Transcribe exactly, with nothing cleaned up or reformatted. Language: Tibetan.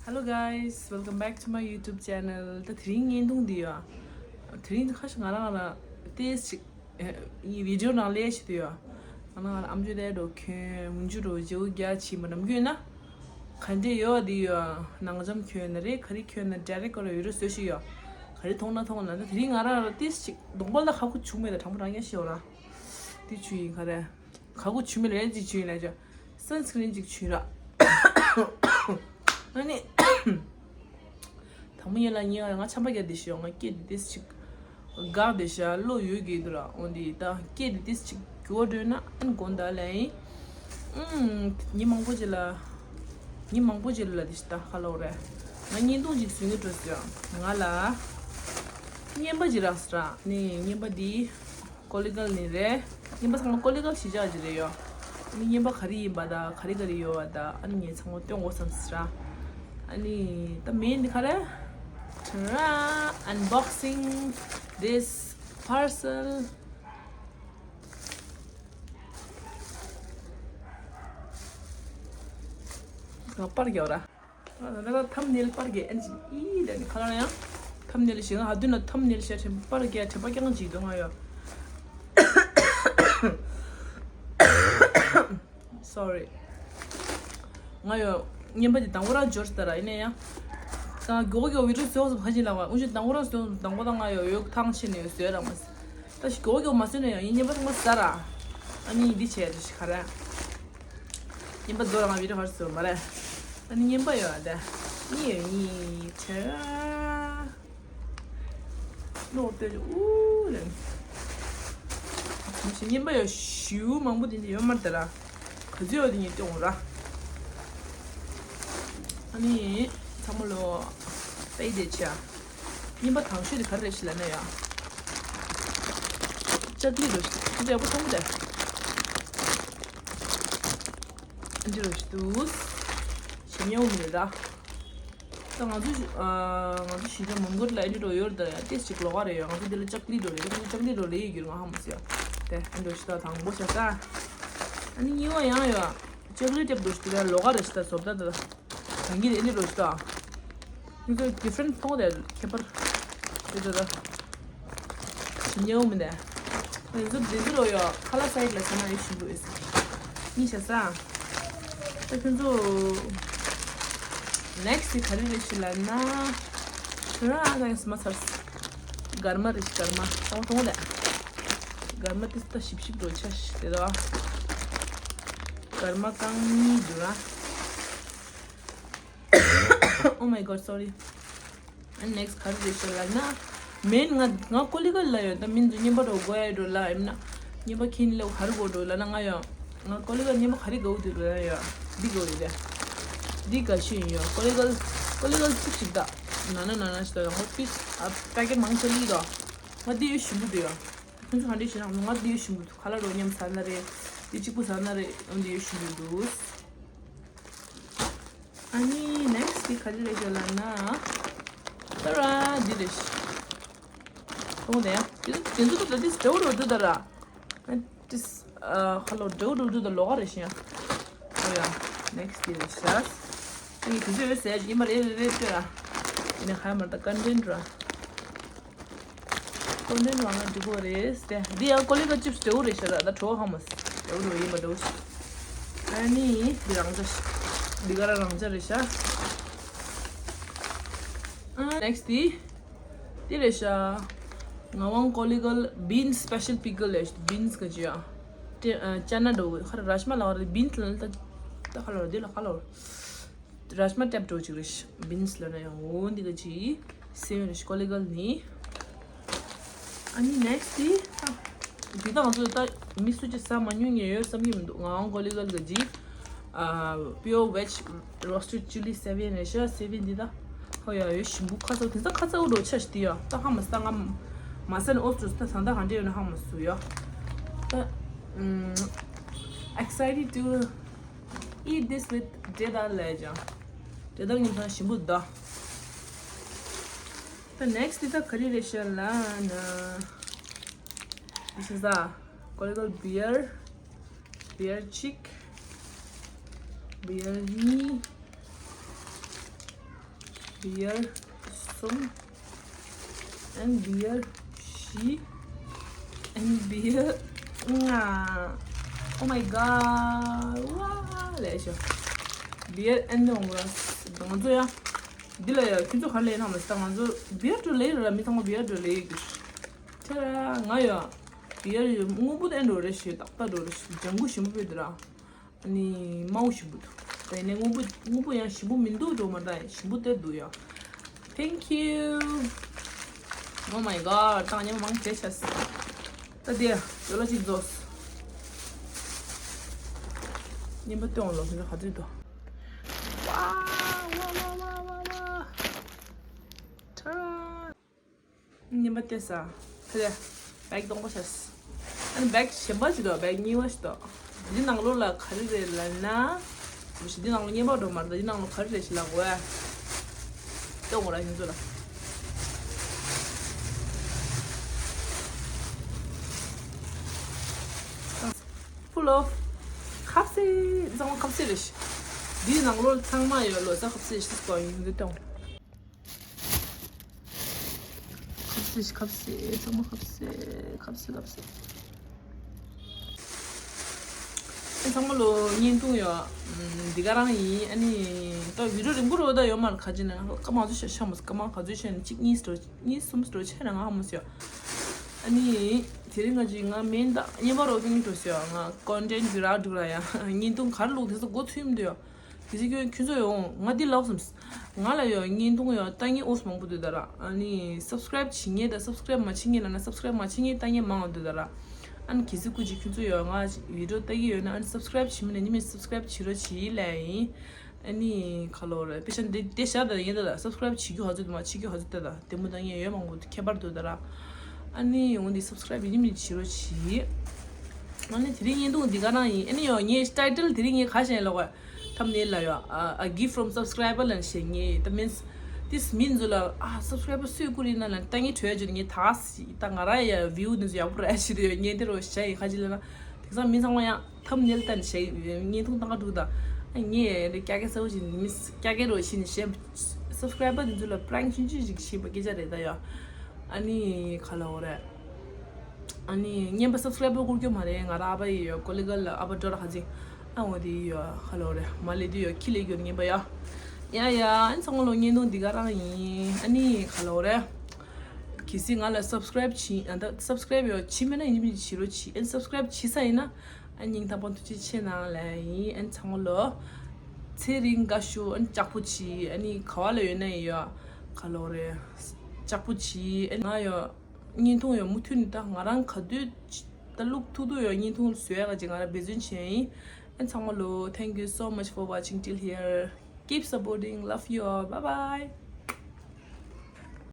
Hello guys, welcome back to my YouTube channel. ད་དེ་རིང་བརྙན་ཐུང་འདི་ཡོད། དེ་རིང་ཁ་ཤས་ང་རང་ལ་ཏེས་ཅིག་ཨེ་ངའི་བི་ཌིའོ་ནང་ལས་ཤིག་འདི་ཡོད། ང་རང་ལ་ཨམ་ཅོག་ལས་འགྲོ་ཁྱོད་མུན་ཆུ་འགྲོ་རྗེའུ་རྒྱ་ཆི་མ་ནམ་རྒྱུན་ན། ག་འདྲས་ཡོད་འདི་ཡོད། ནང་འཇམ་ཁྱོད་ན་རེད། ག་རེ་ཁྱོད་ན་ཌའི་རེག་ཀོ་ར་ཡོད་རེད་བཟོས་ཤིག་ཡོད། ག་རེ་མཐོང་ན་མཐོང་ན། ད་དེ་རིང་ང་རང་ལ་ཏེས་ཅིག་གདོང་པ་ལ་ཁ་ཁུ་བྱུག་མེད་ད་དྲང་པོ་རང་ཉན་ཤེས་ཡོད་ར། འདི་ཆུ་ཡིན་ག་རེ། ཁ་ཁུ་ཆུ་མེད་ལ་ཅིག་ཆུ་ཡིན་ལ་ཅོ། སན་སི་ཀི་རིན་ཅིག་ཆུ་ར། ཨ་ནི། དང་པོ་ཉིད་ལ་ཉིན་ང་ཆམ་པ་རྒྱག་བསྡད་ཤག་ང་སྐད་དེ་ཏིས་ཅིག་དགག་བསྡད་ཤག་བློ་ཡོད་ཀྱི་འདུག་ར། འོ་འདི་ད་སྐད་དེ་ཏིས་ཅིག་འགྱུར་བ་འགྲོ་ན་ཨ་ནི་དགོངས་དག་ལ་ཡིན། ཨུམ། ཉིན་མང་པོ་ཅིག་ལ། ཉིན་མང་པོ་ཅིག་ལ་དེ་ཤི་ད་ཁ་ལོ་རེད། ང་བརྙན་ཐུང་ཅིག་བཟོས་ནས་འགྲོ་ཟེར་ཡང་ང་ལ། རྔན་པ་ཅིག་རག་སོང་ར། ནི་རྔན་པ་འདི། ཀོ་ལི་གལ་ནི་རེད། རྔན་པ་ཚང་མ་ཀོ་ལི་གལ་གཞིས་ཆགས་ཀྱི་རེད་ཡོ། ཨ་ནི་རྔན་པ་ག་རེ་ཡིན་པ་དང་ག་རེ་ག་རེ་ཡོད་པ་དང་ཨ་ནི་ངས་ཚང་མ་སྟོན་དགོས་བསམ་སྲིད་ར། ཨ་ནི་ད་མེན་འདི་ག་རེ། Ta-da! Unboxing this parcel. ང་པར་རྒྱག་ར། ད་ད་ད་ཐམ་ནེལ་པར་གྱི་ཨན་ཅི་ཨི་ད་ནི་ཁ་ལ་ཡང་ཐམ་ནེལ་ཞིག་ང་ཧ་དུ་ན་ཐམ་ནེལ་ཤ་ཁྲེམ་པར་གྱི་ཁྲེམ་པ་རྐྱང་ཅིག་དུ་ང་ཡོད། Sorry. ང་ཡོད་རྔན་པ་དེ་དང་པོ་རང་འབྱོར་ཤི་ད་ར་ཡིན་ན་ཡང་། ད་མགྱོགས་མགྱོགས་བི་ཌིའོ་བཟོས་སོང་ཁ་ཅིག་ལ་བ་འུ་ཅི་དང་པོ་རང་བཟོས་སོང་དང་པོ་ད་ང་ཡོད་ཡོད་ཐང་ཆེ་ནས་ཡོད་བཟོས་ར་མ་ཟད། ད་ཞིག་མགྱོགས་མགྱོགས་མ་བཟོས་ན་ཡང་ཡིན་རྔན་པ་ཚང་མ་ཟ་ར། ཨ་ནི་འདི་བྱས་རེ་ཞིག་ག་རེ། རྔན་པ་རྫོགས་ལ་ང་བི་ཌིའོ་ཧར་སོ་མ་རེད། ཨ་ནི་རྔན་པ་ཡོད་ཨ་ད། གཉིས་ཡོད་གཉིས་ཆ། ལོག་ལྟོས་ཅིག་ཨུ་ལེན། མི་ཤེས་རྔན་པ་ཡོད་ཞིའུ་མང་པོ་དེ་འདྲ་ཡོད་མ་རེད་ད་ར། ག་ཚོད་ཡོད་དེ་ངས་སྟོན་འོང་ར། ཨ་ནི་ཚང་མ་ལོ། པེ་དེ་ཆ། རྔན་པ་དང་ཤོས་དེ་ག་རེ་རེད་ཤི་ལབ་ན་ཡ། ཅག་ལི་རོ་ཤི་ཁོ་ཚོ་ཡག་པོ་མཐོང་གི་རེད། འདི་རོ་ཤི་དུས། ཞེ་ཉའུ་མི་རེད་ད། ད་ང་ཚོ་ཨ། ང་ཚོ་ཞི་ཁྲོ་མོན་གྷོ་ལ་ཨེ་འདྲ་ཡོད་རེད་ད་ཡ་ཏེས་ཅིག་ལོགས་ཀ་རེད་ཡ། ང་ཚོ་འདི་ལ་ཅག་ལི་འགྲོ་རེད། ཅག་ལི་འགྲོ་རེད་ཡོད་རྒྱུ་ང་ཧ་མ་སི་ཡ། དེ་ཨེ་འདྲ་ཞི་ད་དང་པོ་ཤ་ས། ཨ་ནི་གཉིས་པ་ཡང་ཡོད། ཅག་ལི་ཊེབ་འགྲོ་ཞི་ད་ལོགས་ཀ་རེད་ཞི་ད་བཟོ་ལྟ་ད། གང་གི་དེ་ནི་རོ་ཞི་ད། ཁྱོད་ཚོ་ཌི་ཕ་རེན་ཊི་མཐོང་དེ་ཁྱད་པར། དེ་ཚོ་ད། ཞིམ་ཉེ་བོ་མི་འདའ། ཁྱོད་ཚོ་དེ་ཚོ་རོ་ཡོ་ཁ་ལ་སའི་ཌི་ལ་ས་ན་ཡོད་ཞིམ་པོ་ཡོད་ཟེར། གཉིས་བྱ་ས། ད་ཁྱོད་ཚོ། ནེག་སི་དེ་ག་རེ་རེད་ཞི་ལབ་ན། ཁྱོད་རང་ཨ་ད་ཡང་སི་མ་ཚར། གར་མ་རེད་ཞི་གར་མ་མཐོང་མཐོང་དེ། གར་མ་དེ་ད་ཞིབ་ཞིབ་འགྲོ་ཆ་ཞི་དེ་ད། གར་མ་རྐང་གཉིས་འདུག་ར། Oh my god, sorry. And next ག་རེ་རེད་ཤག་ལབ་ན། མིན་ང་ང་ཀོ་ལི་གལ་ལ་ཡོད་ད་མིན་ཚོ་རྔན་པ་རོ་དགོས་ཡ་འགྲོ་ལ་ཡིན་ན། རྔན་པ་ཁྱེར་ནི་ལ་ག་རེ་དགོས་འགྲོ་ལབ་ན་ང་ཡོད། ང་ཀོ་ལི་གལ་རྔན་པ་ག་རེ་དགོས་འདུག་ལབ་ན་ཡོད། འདི་དགོས་ཡོད་ད། འདི་དགའ་ཤོས་ཡིན་ཡོད་ཀོ་ལི་གལ། ཀོ་ལི་གལ་ཚིག་ཅིག་ད། ན་ན་ན་ན་ཞིག་ད་ཡོང་ང་པིས་ཨ་པེ་ཀེ་ཊི་མང་ཆེ་ལི་ད། ང་འདི་ཡོད་ཞིམ་པོ་འདུག་ཡོད། ཁྱོད་ཚོ་ག་འདྲས་ཞིག་ན་ང་འདི་ཡོད་ཞིམ་པོ་འདུག་ཁ་ལག་རོ་མཉམ་ཟ་ན་རེད། འདི་གཅིག་པུ་ཟ་ན་རེད་ང་འདི་ཡོད་ཞིམ་པོ་འདུག་ཨ་ནི་ནེག་སི་དེ་ག་རེ་རེད་ཤག་ལབ་ན། ཏ་ར་འདི་རེད་ཤག་མཐོང་དེ་ཡ། དེ་ཚོ་དེ་ཚོ་ད་དེ་འདྲ་བོ་འདུག་ད་ར། ཨ་ཏིས་ཨ་ཧ་ལོ་འདྲ་བོ་འདུག་ད་ལོགས་ཀ་རེད་ཤག་ཨོ་ཡ། ནེག་སི་དེ་རེད་ཤག་ཨ་ནི་དེ་ཚོ་ཡོད་ཟེར་ཡིན་པ་རེད་རེད་རེད་ལྟོས་ར། ཡིན་ནའི་ཧ་མ་ད་ཀོན་ཊེན་ཊི་ར། ཀོན་ཊེན་ཊི་ལ་ང་འགྲིག་གོ་རེད་ཟེར། འདི་ཡང་ཀོ་ལི་གལ་ཅིབ་སི་འདྲ་བོ་རེད་ཤག་ད་ད་བྲོ་བ་ཧ་མ་སི་འདྲ་བོ་འདྲ་བོ་ཡིན་པ་འདྲ་བོ་ཞིག་ཨ་ནི་འདི་རང་འཇགས་ཤིག་འདི་ག་ར་རང་འཇགས་རེད་ཤག་ཨ་ནེག་སི་འདི་འདི་རེད་ཤག་ངག་དབང་ཀོ་ལི་གལ་བིན་སི་སི་པེ་ཤལ་པི་ཀལ་རེད་ཤག་བིན་སི་ག་ཅི་ཡ། ཏེ་ཨ་ཅ་ན་འདྲ་བོ་ཁ་ར་ར་ཤི་མ་ལ་བ་རེད་བིན་སི་ལ་ད་ད་ཁ་ལོ་འདི་ལ་ཁ་ལོ། ར་ཤི་མ་ཊེབ་འདྲ་བོ་ཅིག་རེད་ཤག་བིན་སི་ལབ་ན་ཡང་འོ་འདི་ག་ཅི་སེམས་རེད་ཤག་ཀོ་ལི་གལ་ནི། ཨ་ནི་ནེག་སི་དེ། འདི་དང་ཚོ་ད་མི་སུ་ཅི་ཟ་མ་མྱོང་མཁན་ཡོད་བསམ་གྱི་མི་འདུག་ངག་དབང་ཀོ་ལི་གལ་ག་ཅི། ཨ་pure veg roasted chili seven རེད་ཤག seven འདི་ད། ཧོ་ཡ་ཡོད་ཞིམ་པོ་ཁ་ཚ་དེ་ཚ་ཁ་ཚ་འུ་འགྲོ་ཆ་ཞིག་དེ་ཡ་ད་ཧ་མ་སི་ད་ང་མ་ཟ་ནས་ཨོ་སི་ཏྲོ་སི་ད་ད་ད་ག་འདྲ་ཡོད་ན་ཧ་མ་སུ་ཡ། ད་ཨམ། Excited to eat this with འབྲས་དང་ལས་ཀྱང་། འབྲས་དང་ཉིན་ཐང་ཞིམ་པོ་ད། ད་ནེག་སི་དེ་ད་ག་རེ་རེད་ཤག་ལབ་ན། འདི་ཤ་ཟ། ཀོ་ལི་གལ་བི་ཡར། བི་ཡར་གཅིག་བི་ཡར་གཉིས། བི་ཡར་གསུམ། ཨན་བི་ཡར་བཞི། ཨན་བི་ཡར་ལྔ། Oh my god. ཝ་ལས་ཤོ། བི་ཡར་ཨན་དེ་འོང་བ་ང་ཚོ་ཡ། འདི་ལ་ཡ་ཁྱོད་ཚོ་ག་ལས་ན་མ་སྟ་ང་ཚོ་བི་ཡར་དུ་ལས་ར། མི་ཚང་མ་བི་ཡར་དུ་ལས་གི། ཁྱེད་ར་ང་ཡ་བི་ཡར་ཡ་སྔོན་པོ་དེ་འགྲོ་རེ་ཞེས་ཏག་ཏག་འགྲོ་རེ་ཞེས་ལྗང་གུ་ཞིམ་པོ་བོད་དེ་ར། ཨ་ནི་དམར་པོ་ཞིམ་པོ་འདུག་ད་ཡིན་ནའི་སྔོན་པོ་སྔོན་པོ་ཡང་ཞིམ་པོ་མི་འདུག་འགྲོ་མ་ད་ཡིན་ཞིམ་པོ་དེ་འདུག་ཡ། Thank you. Oh my god. ཏང་ཉམས་མང་ཆེ་ཆེ། ད་དེ་ཡོ་ལོ་ཅིག་རྫོགས། ཉིན་པ་སྟོན་ལོ་ཁྱོད་ཚོ་ག་ཚོད་འདུག་ཝ་ཝ་ཝ་ཝ་ཝ་ཝ། ཁྲ། ཉིན་པ་སྟོན་ས། ད་དེ་བེག་སྟོང་པ་ཤ། ཨ་ནི་བེག་གཞན་པ་ཞིག་འདུག་བེག་གཉིས་པ་ཞིག་འདུག་འདི་ནང་ལོགས་ལ་ག་རེ་རེད་ལབ་ན། འདི་ནང་ལོགས་རྔན་པ་འགྲོ་མ་རེད། འདི་ནང་ལོགས་ག་རེ་རེད་ཞིག་ལབ་དགོས། ལྟོས་དགོས་ར་ཁྱོད་ཚོ་ལ། Full of ཁབ་སེ། ཚང་མ་ཁབ་སེ་རེད་ཤག་འདིའི་ནང་ལོགས་ཚང་མ་ཡོད། ལོ་ཙཱ་ཁབ་སེ་ཞིག་སྐོར་ཡིན་འདི་ལྟོས། ཁབ་སེ་ཁབ་སེ་ཚང་མ་ཁབ་སེ་ཁབ་སེ་ཁབ་སེ། ཨེ་ཚང་མ་ལོ་བརྙན་ཐུང་ཡོད། འདི་ག་རང་ཡིན། ཨ་ནི་ད་བི་ཌིའོ་རིང་པོ་རོ་ད་ཡོད་མ་རེད། ཁ་ཅིག་ན་སྐར་མ་ཚོ་ཤ་ཤ་མོ་སྐར་མ་ག་ཚོད་ཤ་ནི་གཅིག་གཉིས་སོ་གཉིས་གསུམ་སོ་ཆ་ན་ང་ཧ་མོ་སོ། ཨ་ནི་དེ་རིང་ང་ཅིག་ང་མེན་ད་བརྙན་པ་རོ་ཀིང་འགྲོ་སོ། ང་ཀོན་ཊེན་ཊི་བི་རག་འགྲུག་ར་ཡ། བརྙན་ཐུང་གར་ལུག་དེ་ཚོ་འགོ་ཚུགས་མི་འདུག་ཡ། དེ་ཚེ་ཁྱོད་ཁྱོད་ཚོ་ཡོང་ང་འདི་ལབ་སོང་། ང་ལ་ཡོད་བརྙན་ཐུང་ཡོད་ལྟ་མཁན་ཨོ་སི་མང་པོ་འདུག་ད་ར། ཨ་ནི་སབ་སི་ཀ་རེབ་བྱེད་མཁན་དང་སབ་སི་ཀ་རེབ་མ་བྱེད་མཁན་ལབ་ན་སབ་སི་ཀ་རེབ་མ་བྱེད་མཁན་ལྟ་མཁན་མང་བ་འདུག་ད་ར། ཨ་ནི་གལ་སྲིད་སྐུ་མཁྱེན་ཁྱོད་ཚོ་ཡོད་ང་བི་ཌིའོ་ལྟ་གི་ཡོད་ན་ཨ་ནི་སབ་སི་ཀ་རེབ་བྱེད་མི་ནི་ཉི་མ་སབ་སི་ཀ་རེབ་བྱེད་རོགས་བྱེད་ལབ་ཡིན། ཨ་ནི་ག་ལོ་རེད་དཔེ་ཆ་འདི་འདི་བཞག་ད་ཡིན་ད་ད་སབ་སི་ཀ་རེབ་བྱེད་རྒྱུ་ག་ཚོད་འདུག་མ་བྱེད་རྒྱུ་ག་ཚོད་ད་ད་དེ་མོ་ལྟ་མཁན་ཡོད་མང་པོ་ཁྱད་པར་འདུག་ད་ར། ཨ་ནི་འོ་འདི་སབ་སི་ཀ་རེབ་ཉི་མ་བྱེད་རོགས་བྱེད། ཨ་ནི་དེ་རིང་བརྙན་ཐུང་འདི་ག་རང་ཡིན། ཨ་ནི་ཡོད་ངའི་ཊའི་ཊལ་དེ་རིང་ངས་ག་བྱས་ལོག་ཐམ་ནེལ་ལ་ཡོད། ཨ་ཨ་gift from subscriber ལ་བྱས་ངས་ད་མིན་སི་དིས་མིན་ཛུ་ལ་ཨ་སབ་སི་ཀ་རེ་བར་སུས་བསྐུར་ཡིན་ན་ལ་ལྟ་ངའི་གྲོས་བརྗོད་ངས་ད་སི་ད་ང་རང་ཡ་བིའུ་འདི་ཚོ་ཡག་པོ་ར་ཞིག་རེད། ངས་འདི་རུ་བྱས་ཡིན་ཁ་ཅིག་ལ་ན་དེང་སང་མི་ཚང་མ་ཡང་ཐམ་ནེལ་ལྟ་ནས་བྱས་བརྙན་ཐུང་ཏང་ཀ་འགྲུག་ད་ངས་རེ་ཀྱ་ཀྱ་ས་བོ་ཞིག་མི་ཀྱ་ཀྱ་རོ་ཞིག་ནས་བྱས་སབ་སི་ཀ་རེ་བར་འདི་ཚོ་ལ་པི་རེང་ཆུང་ཆུང་ཞིག་བྱས་པ་སྐད་ཆ་རེད་ད་ཡ། ཨ་ནི་ག་ལ་འོ་རེད། ཨ་ནི་རྔན་པ་སབ་སི་ཀ་རེ་བར་བསྐུར་རྒྱུ་མ་རེད། ང་རང་ཨ་ཕ་ཡི་ཡོད་ཀོ་ལི་གལ་ཨ་ཕ་འགྲོ་ར་ཁ་ཅིག་ཨ་འོ་དེ་ཡོད་ག་ལ་འོ་རེད། མ་ལས་དེ་ཡོད་ཁྱི་ལས་རྒྱུ་རྔན་པ་ཡ། ཡ་ཡ་ཨ་ནི་ཚང་མ་ལོ་བརྙན་ཐུང་འདི་ག་རང་ཡིན། ཨ་ནི་ག་ལ་འོ་རེད། གལ་སྲིད་ང་ལ་སབ་སི་ཀ་རེ་བར་བྱིན་ཨ་ད་སབ་སི་ཀ་རེ་བར་ཡོད་བྱིན་མེད་ན་ཡིན་མིན་བྱིན་རོགས་བྱིན། ཨ་ནི་སབ་སི་ཀ་རེ་བར་བྱིན་ས་ཡིན་ན་ཨ་ནི་སྙིང་ཐག་པ་ཐུགས་རྗེ་ཆེ་གནང་ལ་ཡིན། ཨ་ནི་ཚང་མ་ལོ་ཚེ་རིང་དགའ་ཤོག་ཨ་ནི་ལྕགས་པོ་བྱིན། ཨ་ནི་ག་བ་ལ་ཡོད་ན་ཡིན་ཡོད་ག་ལ་འོ་རེད། ལྕགས་པོ་བྱིན། ཨ་ནི་ང་ཡོད། བརྙན་ཐུང་ཡང་མུ་མཐུད་ནས་ད་ང་རང་ག་དུས་ད་ལུག་ཐུག་ཐུག་ཡང་བརྙན་ཐུང་བཟོ་ཡག་ཅིག་ང་རང་འབད་བརྩོན་བྱས་ཡིན། ཨ་ཚང་མ་ལོ། Thank you so much for watching till here. Keep supporting. Love you all. Bye bye.